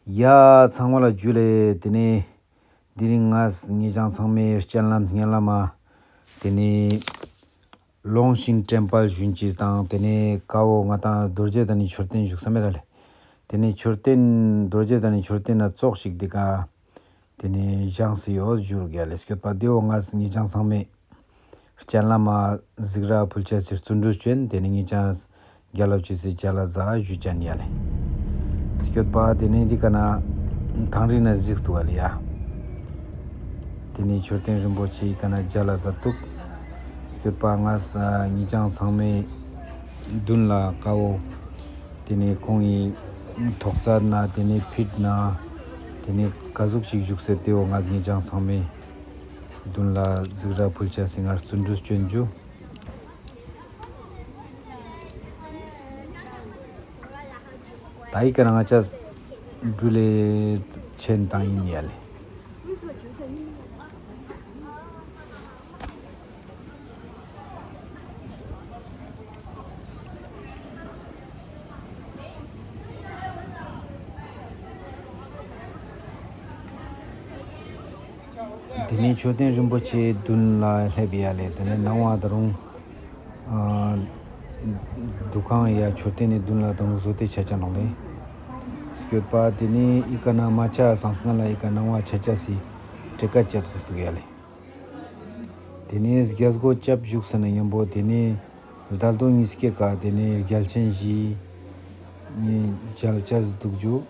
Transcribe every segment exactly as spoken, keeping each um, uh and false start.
ཡ་ཚང་མ་ལ་ཇུ་ལེ། དེ་ནེ་དེ་རིང་ང་ངེད་ཅག་ཚང་མའི་སྤྱན་ལམ་སྙན་ལམ་མ་དེ་ནེ་ལོང་ཤིན་ཊེམ་པལ་ཞུན་ཅིག་དང་དེ་ནེ་ཀ་བོ་ང་དང་རྡོ་རྗེ་གདན་ནི་མཆོད་རྟེན་བཞུགས་ས་མེད་ལ་ལེ། དེ་ནེ་མཆོད་རྟེན་རྡོ་རྗེ་གདན་ནི་མཆོད་རྟེན་ན་ཙོགས་ཤིག་དེ་ཀ་དེ་ནེ་བཞེངས་སེ་ཡོད་ཞུ་རུག་ཡ་ལེ། སྐྱོད་པ་དེ་བོ་ང་ངེད་ཅག་ཚང་མའི་སྤྱན་ལམ་མ་གཟིགས་ར་ཕུལ་ཅེས་སི་རྩོན་གྲུས་ཅོ་ཨིན། དེ་ནེ་ངེད་ཅག་རྒྱལ་ལ་ཅོས་སེ་མཇལ་ལ་ཛད་ཞུ་ཅན་ཡ་ལེ། སྐྱོད་པ་དེ་ནེ་འདི་ཀ་ན་ཐང་རི་ན་གཟིགས་ཏུ་བ་ལེ་ཡ། དེ་ནེ་མཆོད་རྟེན་རིན་པོ་ཆེ་འི་ཀ་ན་མཇལ་ལ་ཛད་དུག། སྐྱོད་པ་ང་ངེད་ཅག་ཚང་མའི་མདུན་ལ་ཀ་བོ་དེ་ནེ་ཁོང་ངི་ཐོག་ཚད་ན་དེ་ནེ་ཕིཊ་ན་དེ་ནེ་ཀ་ཟུག་ཅིག་བཞུགས་སེ་དེ་བོ་ང་ངེད་ཅག་ཚང་མའི་མདུན་ལ་གཟིགས་ར་ཕུལ་ཅེས་སི་ང་རྩོན་གྲུས་ཅོ་ཨིན་ཞུ། ད་འི་ཀ་ན་ང་ཅག་འགྲུལ་ལེ་ཆེན་ཏང་ཨིན་ཡ་ལེ། དེ་ནེ་མཆོད་རྟེན་རིན་པོ་ཆེ་མདུན་ལ་སླེབས་ཡ་ལེ། དེ་ནེ་ནང་བ་ད་རུང་ཨ་འདུ་ཁང་ཡ་མཆོད་རྟེན་ནི་མདུན་ལ་ད་རུང་བཟོ་སྟེ་ཆ་ཅན་ནོག་ལེ། སྐྱོད་པ་དེ་ནེ་འི་ཀ་ན་མ་ཆ་སང་སྔ་ལ་འི་ཀ་ནང་བ་ཆ་ཅེས་སི་ཁྲིད་ཀ་ཅད་གོས་ཏུག་ཡ་ལེ། དེ་ནེ་རྒྱལ་སྒོ་ཅབ་བཞུགས་ས་ན་ཉམ་པོ་དེ་ནེ་རྡལ་དོ་ཉིས་ཀའི་ཀ་དེ་ནེ་རྒྱལ་ཆེན་བཞི་ནི་མཇལ་ཅེས་དུག་ཞུ།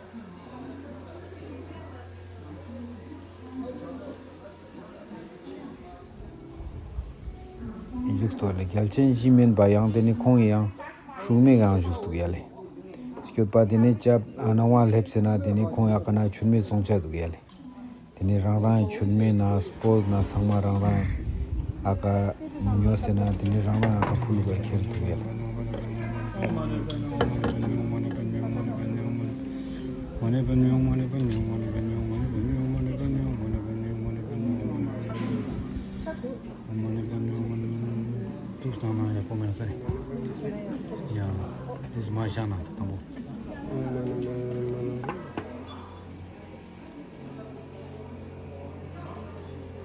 བཞུགས་ཏོ་ལེ། རྒྱལ་ཆེན་བཞི་མན་པ་ཡང་དེ་ནེ་ཁོང་ཡང་སྲུང་མའི་ཡང་བཞུགས་ཏུག་ཡ་ལེ། སྐྱོད་པ་དེ་ནེ་ཅབ་ཨ་ནང་བ་སླེབས་སེ་ན་དེ་ནེ་ཁོང་ཡ་ཀ་ན་མཆོད་མེ་སོང་ཆ་དུག་ཡ་ལེ། དེ་ནེ་རང་རང་ཡ་མཆོད་མེ་ན་སྤོས་ན་ཚང་མ་རང་རང་ཡ་ཨ་ཀ་ཉོས་སེ་ན་དེ་ནེ་རང་རང་ཡ་ཨ་ཀ་ཕུལ་ལུགས་ཁྱེར་དུག་ཡ་ལེ།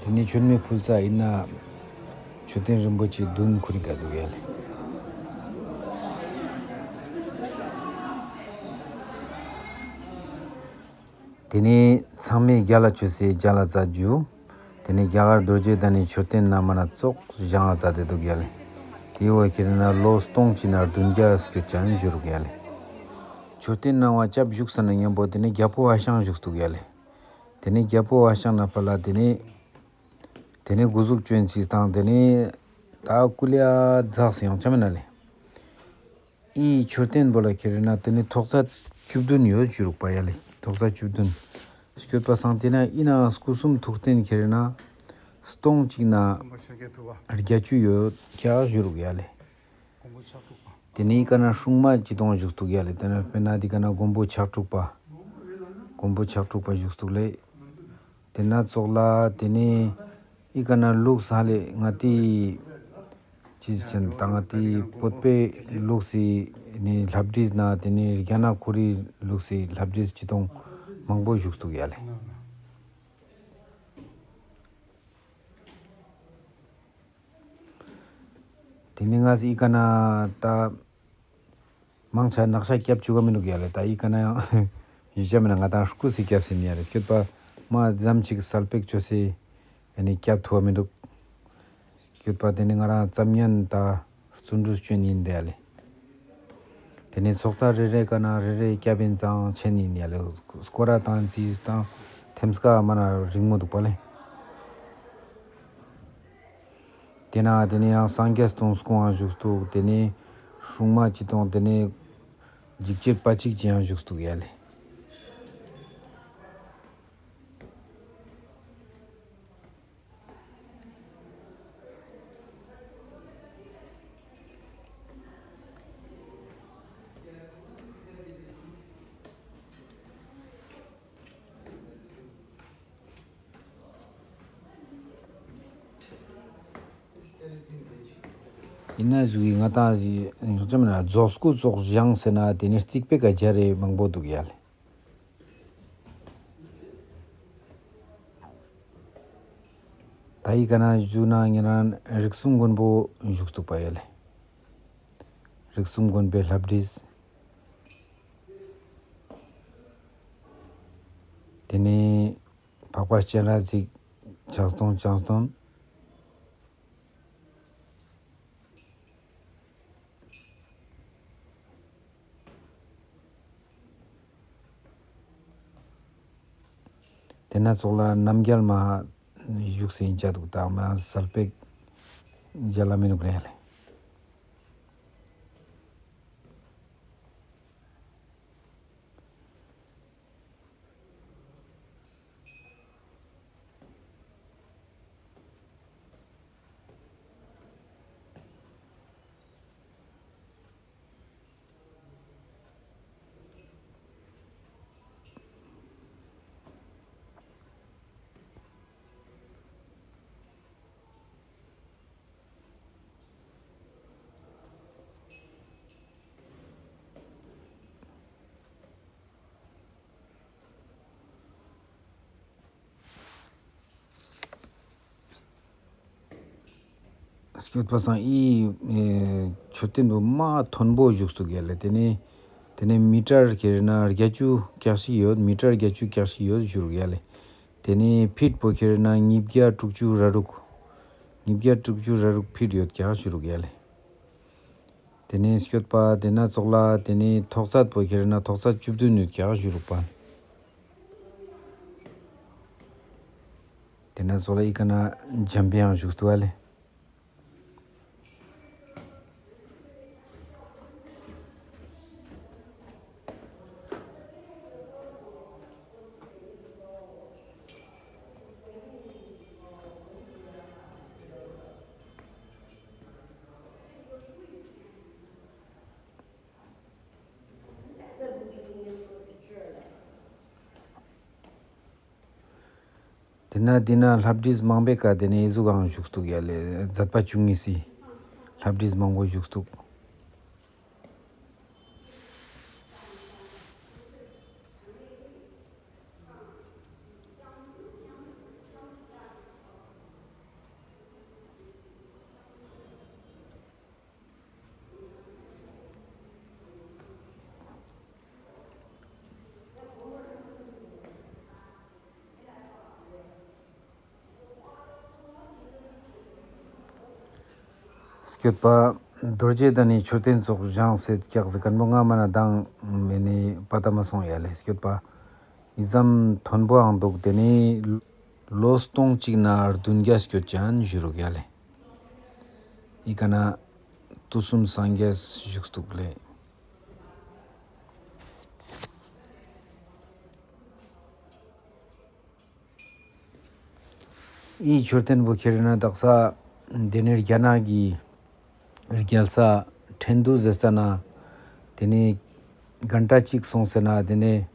དེ་ནེ་མཆོད་མེ་ཕུལ་ས་ཨིན་ན་མཆོད་རྟེན་རིན་པོ་ཆེ་མདུན་ཁུར་ག་དུག་ཡ་ལེ། དེ་ནེ་ཚང་མའི་རྒྱལ་ལ་ཅོས་སེ་མཇལ་ལ་ཛད་ཞུ། དེ་ནེ་རྒྱ་གར་རྡོ་རྗེ་གདན་ནི་མཆོད་རྟེན་ན་མ་ན་ཙོགས་བཞེངས་ས་ཛད་དེ་དུག་ཡ་ལེ། དེ་བོ་ཁྱེར་ན་ལོ་སྟོང་གཅིག་ན་བདུན་བརྒྱ་སྐྱོད་ཅན་ཞུ་རུག་ཡ་ལེ། མཆོད་རྟེན་ནང་བ་ཅབ་བཞུགས་ས་ན་ཉམ་པོ་དེ་ནེ་རྒྱལ་པོ་བ་ཤང་བཞུགས་དུག་ཡ་ལེ། དེ་ནེ་རྒྱལ་པོ་བ་ཤང་ན་ཕ་ལ་དེ་ནེ་དེ་ནེ་གོ་ཟུག་ཅོ་ཨིན་ཅིག་དང་དེ་ནེ་ད་ཀུ་ལེ་ཛག་སེ་ཡོང་ཆ་མེད་ན་ལེ། འི་མཆོད་རྟེན་བོ་ལ་ཁྱེར་ན་དེ་ནེ་ཐོག་ཚད་བཅུ་བདུན་ཡོད་ཞུ་རུག་པ་ཡ་ལེ། ཐོག་ཚད་བཅུ་བདུན། སྐྱོད་པ་སང་དེ་ན་འི་ན་སྐུ་གསུམ་ཐུགས་རྟེན་ཁྱེར་ན་སྟོང་གཅིག་ན་བརྒྱད་ཅུ་ཡོད་ཀྱག་ཞུ་རུག་ཡ་ལེ། དེ་ནེ་འི་ཀ་ན་སྲུང་མ་ཅི་ཏོང་བཞུགས་དུག་ཡ་ལེ། དེ་ན་དཔེར་ན་འི་ཀ་ན་མགོན་པོ་ཕྱག་དྲུག་པ། མགོན་པོ་ཕྱག་དྲུག་པ་བཞུགས་དུག་ལེ། དེ་ན་ཙོགས་ལ་དེ་ནེ་འི་ཀ་ན་ལུགས་ས་ལེ་ང་ཏི་ཅི་ཅན་ད་ང་ཏི་བོད་པའི་ལུགས་སི་ནི་ལྷ་བྲིས་ན་དེ་ནེ་རྒྱ་ནག་ཁོ་རི་ལུགས་སི་ལྷ་བྲིས་ཅི་ཏོང་མང་པོ་བཞུགས་དུག་ཡ་ལེ། དེ་ནེ་ང་སི་འི་ཀ་ན་ད་མང་ཆེ་ནག་ཤ་སྐྱབས་ཅུག་ག་མི་དུག་ཡ་ལེ། ད་འི་ཀ་ན་ཡང་ཞུ་ཆ་མེད་ན་ང་དང་སྐུ་སི་སྐྱབས་སེ་ཨིན་ཡ་ལེ། སྐྱོད་པ་མ་ཙམ་ཅིག་སལ་པེག་ཅོས་སེ་ཨ་ནི་སྐྱབས་ཐུབ་བ་མི་དུག། སྐྱོད་པ་དེ་ནེ་ང་རང་ཙམ་ཉན་ད་བརྩོན་འགྲུས་ཅོ་ཨིན་དེ་ཡ་ལེ། དེ་ནེ་ཚོགས་གཙོ་རེ་རེ་ཀ་ན་རེ་རེ་སྐྱབས་ཨིན་ཙང་ཆེན་ཨིན་ཡ་ལེ། སྐོར་ར་བཏང་ཅིག་དང་ཐེམ་སྐས་མ་ན་རིང་མོ་དུག་པ་ལེ། དེ་ན་དེ་ནེ་ཡང་སངས་རྒྱས་སྟོང་སྐུའང་བཞུགས་དུག། དེ་ནེ་སྲུང་མ་ཅི་ཏོང་དེ་ནེ་འཇིགས་བྱེད་དཔའ་གཅིག་ཅིག་ཡང་བཞུགས་དུག་ཡ་ལེ། ཨིན་ན་ཟུག་གི་ང་དང་ཞིག་ཡོང་ཆ་མེད་ན་རྫོགས་སྐུ་ཙོགས་བཞེངས་སེ་ན་དེ་ནེ་རྩིག་པའི་ཀ་སྦྱར་རེ་མང་པོ་དུག་ཡ་ལེ། ད་འི་ཀ་ན་ཞུ་ན་ཉེ་རང་རིགས་གསུམ་མགོན་པོ་བཞུགས་འདུག་པ་ཡ་ལེ། རིགས་གསུམ་མགོན་པོའི་ལྷ་བྲིས། དེ་ནས་འཕགས་པ་སྤྱན་རས་གཟིགས་ཕྱག་སྟོང་ཕྱག་སྟོང་། དེ་ན་ཙོགས་ལ་རྣམ་རྒྱལ་མ་བཞུགས་སེ་ཡིན་ཆ་འདུག། ད་མ་སལ་པེག་རྒྱ་ལ་མི་ནུག་ལེ་ཡ་ལེ། སྐྱོད་པ་སང་འི་ཨེ་མཆོད་རྟེན་པོ་མ་མཐོན་པོ་བཞུགས་འདུག་ཡ་ལེ། དེ་ནས་དེ་ནས་མི་ཊར་ཁྱེར་ན་བརྒྱད་ཅུ་ཀྱག་ཞིག་ཡོད། མི་ཊར་བརྒྱད་ཅུ་ཀྱག་ཞིག་ཡོད་ཞུ་རུག་ཡ་ལེ། དེ་ནས་ཕིཊ་པོ་ཁྱེར་ན་ཉིས་བརྒྱ་དྲུག་ཅུ་ར་དྲུག། ཉིས་བརྒྱ་དྲུག་ཅུ་ར་དྲུག་ཕིཊ་ཡོད་ཀྱག་ཞུ་རུག་ཡ་ལེ། དེ་ནས་སྐྱོད་པ་དེ་ན་ཙོགས་ལ་དེ་ནས་ཐོག་ཚད་པོ་ཁྱེར་ན་ཐོག་ཚད་བཅུ་བདུན་ཡོད་ཀྱག་ཞུ་རུག་པ། དེ་ན་ཙོགས་ལ་འི་ཀ་ན་འཇམ་པའི་དབྱངས་བཞུགས་འདུག་པ་ལེ། དེ་ན་དེ་ན་ལྷ་བྲིས་མང་པོའི་ཀ་དེ་ནས་འི་ཟུག་གང་བཞུགས་འདུག་ཡ་ལེ། མཛད་པ་བཅུ་གཉིས་སི་ལྷ་བྲིས་མང་པོ་བཞུགས་འདུག། སྐྱོད་པ་རྡོ་རྗེ་གདན་ནི་མཆོད་རྟེན་ཙོགས་བཞེངས་སེ་ཀྱག་ཟེར་མཁན་པོ་ང་མ་ན་དང་མེ་ནི་པ་ཏ་མ་སོང་ཡ་ལེ། སྐྱོད་པ་འི་ཙམ་མཐོན་པོའང་འདུག། དེ་ནི་ལོ་སྟོང་གཅིག་ན་བདུན་བརྒྱ་སྐྱོད་ཅན་ཞུ་རུག་ཡ་ལེ། འི་ཀ་ན་དུས་གསུམ་སངས་རྒྱས་བཞུགས་འདུག་ལེ། འི་མཆོད་རྟེན་པོ་ཁྱེར་ན་དག་ས་དེ་ནས་རྒྱ་ནག་གི་རྒྱལ་ས་ཁྲེན་ཏུ་ཟེར་ས་ན་དེ་ནས་གན་ཊ་གཅིག་སོང་ཟེར་ན་དེ་ནས་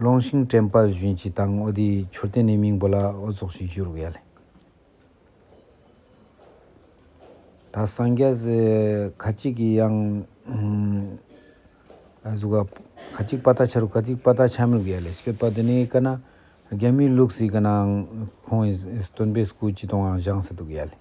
ལོང་ཤིང་ཊེམ་པལ་ཞུན་ཅིག་དང་འོ་དེ་མཆོད་རྟེན་ནི་མིང་པོ་ལ་འོ་ཙོགས་ཤིག་ཞུ་རུག་ཡ་ལེ། ད་སངས་རྒྱས་ཁ་ཅིག་གི་ཡང་ཨ་ཟུག་ག་ཁ་ཅིག་པ་ཏ་ཆ་རུག་ཁ་ཅིག་པ་ཏ་ཆ་མི་རུག་ཡ་ལེ། སྐྱོད་པ་དེ་ནི་ཀ་ན་རྒྱ་མིའི་ལུགས་སི་ཀ་ན་ཁོང་སྟོན་པའི་སྐུ་ཅི་དང་བཞེངས་སེ་འདུག་ཡ་ལེ།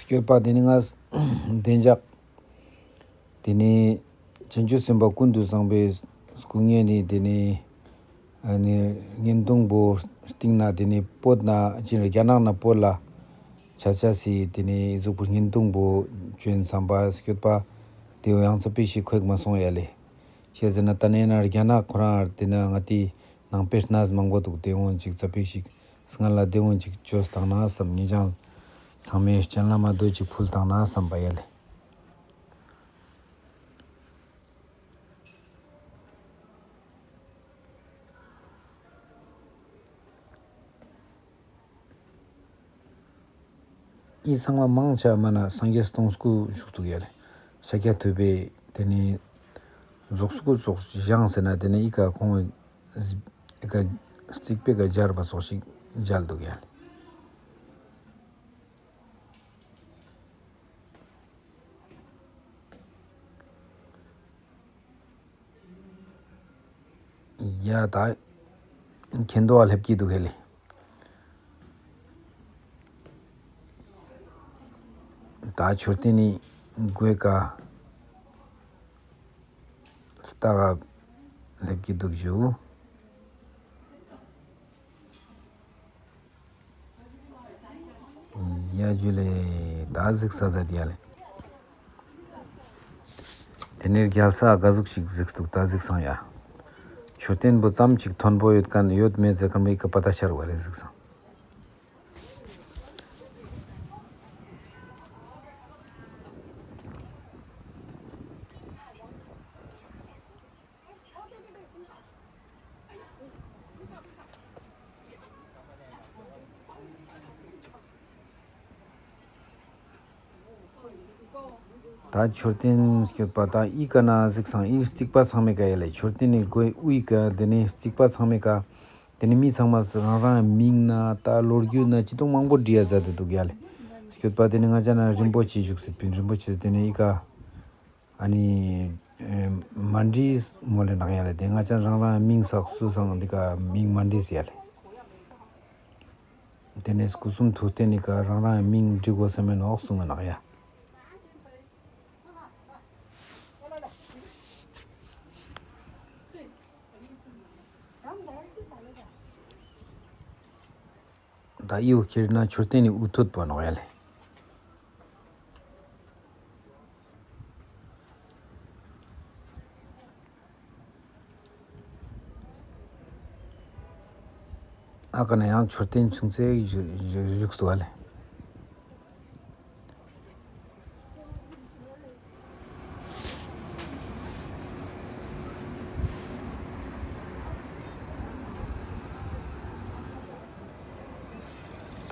སྐྱོད་པ་དེ་ནི་ང་བདེ་འཇགས། དེ་ནི་བྱང་ཆུབ་སེམས་དཔའ་ཀུན་ཏུ་བཟང་པོའི་སྐུ་བརྙན་ནི་དེ་ནི་ཨ་ནི་བརྙན་ཐུང་པོ་སྟེང་ན་དེ་ནི་བོད་ན་ཅི་རྒྱ་ནག་ན་བོད་ལ་ཆ་ཆ་སི་དེ་ནི་གཟུགས་པོ་བརྙན་ཐུང་པོ་བྱོན་བསམ་པ་སྐྱོད་པ་དེ་ཡང་ཚ་པིག་ཞིག་ཁོ་ཡིག་མ་སོང་ཡ་ལེ། ཅི་ཟེར་ན་ད་ནས་ན་རྒྱ་ནག་ཁོ་རང་དེ་ན་ང་དེ་ནང་པའི་གནས་མང་པོ་འདུག། དེ་འོན་ཅིག་ཚ་པིག་ཞིག་སྔ་ལ་དེ་འོན་ཅིག་བཅོས་བཏང་ན་བསམ། ངེད་ཅང་ཚང་མས་སྤྱན་ལམ་མ་དོ་ཅིག་ཕུལ་བཏང་ན་བསམ་པ་ཡ་ལེ། འི་ཚང་མ་མང་ཆེ་མ་ན་སངས་རྒྱས་སྟོང་སྐུ་བཞུགས་འདུག་ཡ་ལེ། ཤཱཀྱ་ཐུབ་པའི་དེ་ནི་རྫོགས་སྐུ་ཙོགས་བཞེངས་ཟེར་ན་དེ་ནི་འི་ཀ་ཁོང་འི་ཀ་རྩིག་པའི་ཀ་སྦྱར་བ་ཙོགས་ཤིག་མཇལ་འདུག་ཡ་ལེ། ཡ་ད་ཁེན་དོ་བ་སླེབས་ཀྱི་འདུག་ཧེ་ལེ། ད་མཆོད་རྟེན་ནི་སྒོའི་ཀ་ལྟག་ག་སླེབས་ཀྱི་འདུག་ཞུ། ཡ་ཇུ་ལེ། ད་གཟིགས་ས་ཟ་དེ་ཡ་ལེ། དེ་ནས་རྒྱལ་ས་ག་ཟུག་ཞིག་གཟིགས་འདུག་ད་གཟིགས་སང་ཡ། མཆོད་རྟེན་པོ་ཙམ་ཅིག་མཐོན་པོ་ཡོད་མཁན་ཡོད་མེད་ཟེར་མཁན་པོ་འི་ཀ་པ་ཏ་ཤར་བ་ལེ་གཟིགས་སང་། ད་མཆོད་རྟེན་སྐྱོད་པ་ད་འི་ཀ་ན་གཟིགས་སང་འི་རྩིག་པ་ཚང་མའི་ཀ་ཡ་ལེ། མཆོད་རྟེན་ནི་སྒོའི་དབུའི་ཀ་དེ་ནི་རྩིག་པ་ཚང་མའི་ཀ་དེ་ནི་མི་ཚང་མ་རང་རང་མིང་ན་ད་ལོ་རྒྱུས་ན་ཅི་ཏོང་མང་པོ་བྲིས་ཡ་མཛད་དེ་འདུག་ཡ་ལེ། སྐྱོད་པ་དེ་ནི་ང་ཅ་ན་རིན་པོ་ཆེ་བཞུགས་སྲིད་པིན། རིན་པོ་ཆེ་དེ་ནི་འི་ཀ་ཨ་ནི་ཨེ་མ་འདྲིས་མོལ་ལེ་ནག་ཡ་ལེ། དེ་ང་ཅ་རང་རང་མིང་བསགས་སུ་སང་འདི་ཀ་མིང་མ་འདྲིས་ཡ་ལེ། དེ་ནས་སྐུ་གསུང་ཐུགས་རྟེན་ནི་ཀ་རང་རང་མིང་འབྲི་དགོས་ས་མེད་ནོག་གསུང་ངི་ནག་ཡ། ད་འི་བོ་ཁྱེར་ན་མཆོད་རྟེན་ནི་དབུ་ཐོད་པོ་ནོག་ཡ་ལེ། ཨ་ཀ་ན་ཡང་མཆོད་རྟེན་ཆུང་ཙེ་བཞུགས་བཞུགས་འདུག་ཨ་ལེ།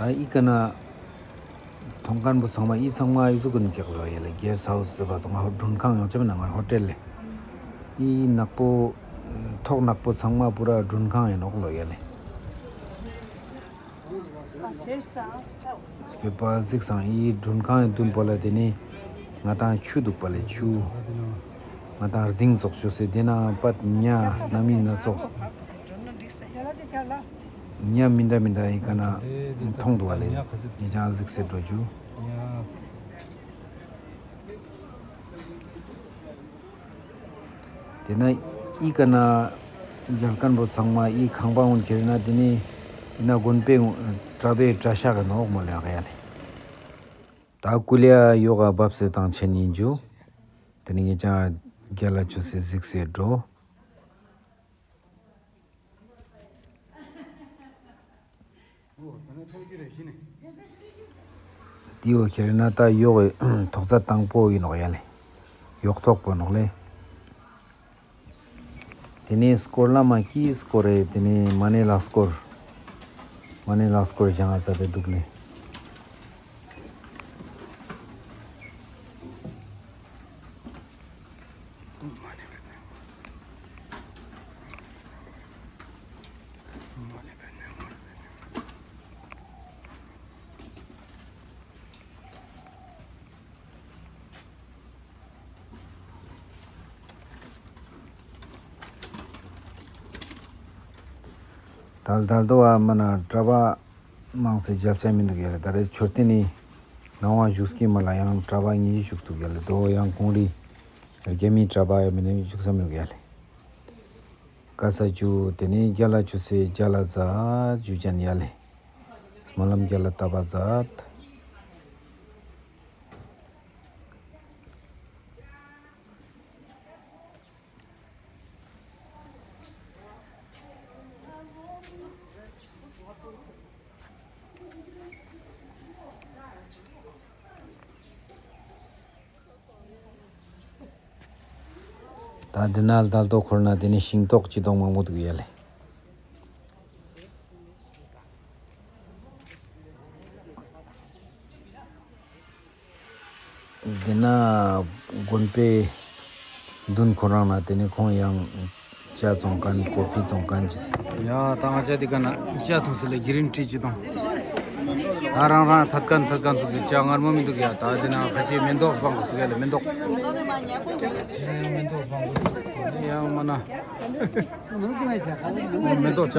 ད་འི་ཀ་ན་མཐོང་མཁན་པོ་ཚང་མ་འི་ཚང་མ་འི་ཟུག་གི་ནི་ཀྱག་ལོ་ཡ་ལེ། གེསྟ་ཧའུས་ཟེར་བ་དང་མགྲོན་ཁང་ཡོང་ཆ་མེད་ན་ང་ཧོ་ཊེལ་ལེ། འི་ནག་པོ་ཐོག་ནག་པོ་ཚང་མ་པུ་ར་མགྲོན་ཁང་ཡིན་ནོག་ལོ་ཡ་ལེ། སྐྱོད་པ་གཟིགས་སང་འི་མགྲོན་ཁང་ཡིན་དུན་པོ་ལ་དེ་ནི་ང་ཏང་ཆུ་འདུག་པ་ལེ་ཆུ། ང་ཏང་རྫིང་ཙོགས་ཆུ་སེ་དེ་ན་པད་ཉ་སྣ་མིན་སྣ་ཚོགས། ཉ་མི་འདྲ་མི་འདྲ་ཡི་ཀ་ན་མཐོང་འདུག་པ་ལེ། ཉེ་ཅང་གཟིགས་སེ་འགྲོ་རྒྱུ། དེ་ན་འི་ཀ་ན་མཇལ་མཁན་པོ་ཚང་མ་འི་ཁང་པ་འོན་ཁྱེར་ན་དེ་ནི་འི་ན་དགོན་པའི་གྲྭ་པའི་གྲྭ་ཤག་གི་ནོག་མོལ་ལེ་ཡ་ལེ། ད་ཀུ་ལེ་ཡོག་ག་བབས་སེ་བཏང་ཆེན་ཡིན་རྒྱུ། དེ་ནི་ཉེ་ཅང་རྒྱལ་ལ་ཆུ་སེ་གཟིགས་སེ་འགྲོ། དེའོ་ཁྱེར་ན་ད་ཡོག་གི་ཐོག་ཚད་དང་པོ་ཡིན་ནོག་ཡ་ལེ། ཡོག་ཐོག་པོ་ནོག་ལེ། དེ་ནས་སྐོར་ལ་མ་ཀི་སྐོར་རེ་དེ་ནས་མ་ཎི་ལག་སྐོར། མ་ཎི་ལག་སྐོར་བཞེངས་ས་དེ་འདུག་ལེ། ད་ལྟ་དོ་བ་མ་ན་གྲྭ་པ་མང་སེ་མཇལ་ཆ་མི་འདུག་ཡ་ལེ། ད་རེས་མཆོད་རྟེན་ནི་ནང་བ་བཞུགས་ཀྱི་མ་ལ་ཡང་གྲྭ་པ་ཉིས་བཞི་བཞུགས་འདུག་ཡ་ལེ། དོ་ཡང་གོང་རི་རྒྱ་མི་གྲྭ་པ་ཡ་མི་ནི་བཞུགས་ས་མི་འདུག་ཡ་ལེ། ཀ་ས་ཅུ་དེ་ནི་རྒྱ་ལ་ཆུ་སེ་རྒྱ་ལ་ཛད་ཅུ་ཅན་ཡ་ལེ། སྨོན་ལམ་རྒྱ་ལ་བཏབ་པ་ཛད། ད་འདི་ན་ལྟ་ལྟོ་འཁོར་ན་དེ་ནི་ཤིང་ཏོག་ཅི་ཏོང་མང་པོ་འདུག་ཡ་ལེ། དེ་ན་དགོན་པའི་མདུན་ཁོ་རང་ན་དེ་ནས་ཁོང་ཡང་ཇ་བཙོང་མཁན་ཀོ་ཕི་བཙོང་མཁན་ཅིག་ཡ་ད་ང་ཅག་དེ་ག་ན་ཇ་འཐུང་སི་ལ་གི་རིན་ཁྲི་ཅིག་དང་། ད་རང་རང་ཐད་མཁན་ཐད་མཁན་འཐུང་སི་ཇ་མངར་མོ་མི་འདུག་ཡ། ད་དེ་ན་ཁ་ཆེ་མེ་ཏོག་སྤང་གི་སུ་ག་ལ་མེ་ཏོག་ཡ་མེ་ཏོག་སྤང་གི་ཡ་མ་ན་མེ་ཏོག་ཇ།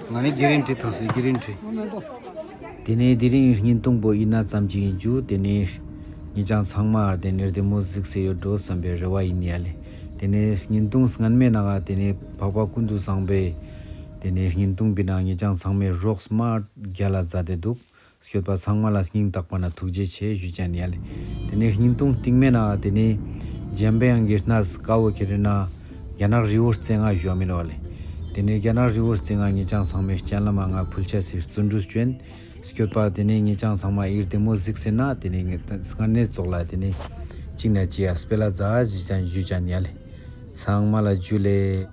ང་ནི་གི་རིན་ཁྲི་འཐུང་སི་གི་རིན་ཁྲི། དེ་ནས་དེ་རིང་བརྙན་ཐུང་པོ་ཡིན་ན་ཙམ་ཅིག་ཡིན་རྒྱུ། དེ་ནས་ངེད་ཅག་ཚང་མ་དེ་ནས་བདེ་མོ་གཟིགས་སེ་ཡོད་འགྲོ་བསམ་པའི་རེ་བ་ཡིན་ཡ་ལེ། དེ་ནས་བརྙན་ཐུང་སྔན་མའི་ནང་ང་དེ་ནས་འཕགས་པ་ཀུན་ཏུ་བཟང་པོའི་དེ་ནས་བརྙན་ཐུང་པའི་ནང་ངེད་ཅག་ཚང་མས་རོགས་མ་རྒྱལ་ལ་མཛད་དེ་འདུག་སྐྱོད་པ་ཚང་མ་ལ་སྙིང་ཐག་པ་ན་ཐུགས་རྗེ་ཆེ་ཞུ་ཅན་ཡ་ལེ། དེ་ནས་བརྙན་ཐུང་སྟིང་མའི་ནང་དེ་ནས་འཇམ་པའི་དབྱངས་ཀྱི་གནས་ཀ་བོ་ཁྱེར་ན་རྒྱ་ནག་རི་བོ་རྩེ་ལྔ་ཞུ་བ་མིན་ནོག་ལེ། དེ་ནས་རྒྱ་ནག་རི་བོ་རྩེ་ལྔ་ངེད་ཅག་ཚང་མས་སྤྱན་ལམ་ལྔ་ཕུལ་ཆ་སི་བརྩོན་འགྲུས་བཅོན། སྐྱོད་པ་དེ་ནས་ངེད་ཅག་ཚང་མ་ཡིར་བདེ་མོ་གཟིགས་སེ་ན་དེ་ནས་ངེད་སྔན་ནས་ཙོགས་ལ་དེ་ནས་གཅིག་ན་གཅིག་ཡ་སྤེ་ལ་མཛད་ཅན་ཞུ་ཅན་ཡ་ལེ། ཚང་མ་ལ་ཇུ་ལེ།